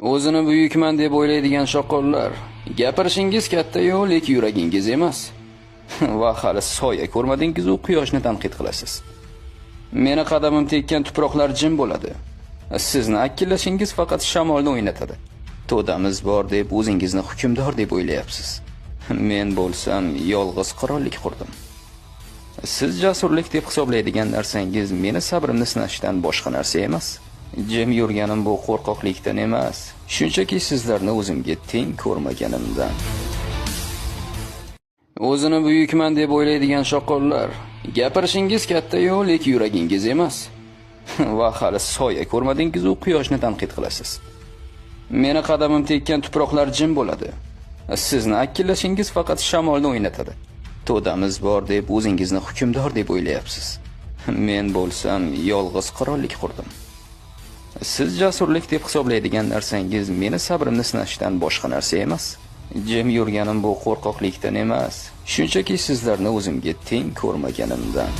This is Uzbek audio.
O'zini buyukman deb o'ylaydigan shoqollar, gapirishingiz katta-yu, lekin yuragingiz emas. Va hali soya ko'rmadingiz u quyoshni tanqid qilasiz. Meni qadamim tekkan tuproqlar jim bo'ladi. Sizni akillashingiz faqat shamolni o'ynatadi. To'damiz bor deb o'zingizni hukmdor deb o'ylayapsiz. Men bo'lsam yolg'iz qirollik qurdim. Siz jasurlik deb hisoblaydigan narsangiz meni sabrimni sinashdan boshqa narsa emas. Jim yurganim bu qo'rqoqlikdan emas, shunchaki sizlarni o'zimga teng ko'rmaganimdan. O'zini buyukman deb o'ylaydigan shoqollar, gapirishingiz katta-yu, lekin yuragingiz emas. Va hali soya ko'rmadingiz u quyoshni tanqid qilasiz. Meni qadamim tekkan tuproqlar jim bo'ladi. Sizni akillashingiz faqat shamolni o'ynatadi. To'damiz bor deb o'zingizni hukmdor deb o'ylayapsiz. Men bo'lsam yolg'iz qirollik qurdim. Siz jasurlik deb hisoblaydigan narsangiz meni sabrimni sinashdan boshqa narsa emas. Jim yurganim bu qo'rqoqlikdan emas, shunchaki sizlarni o'zimga teng ko'rmaganimdan.